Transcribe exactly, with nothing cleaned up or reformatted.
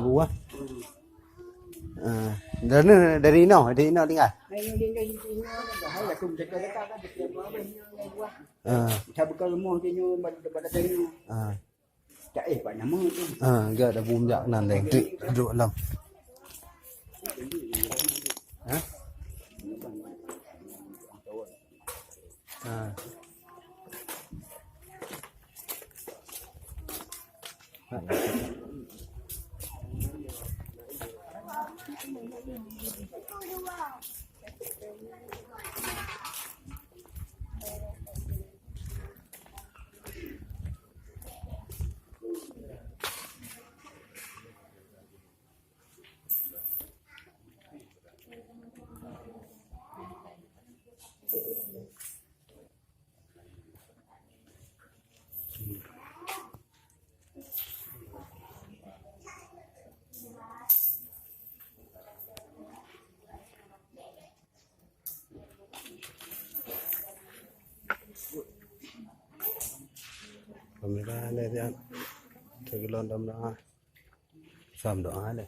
buah. Ah, dari, dari inoe, dari inoe tinggal. Ah. Ah. Ah, gak ada bum jak nan deh. Duduk, duduk dalam. Ha? Ha. Kamera lé siat. Teugeulon dom doa. Sam doa lé.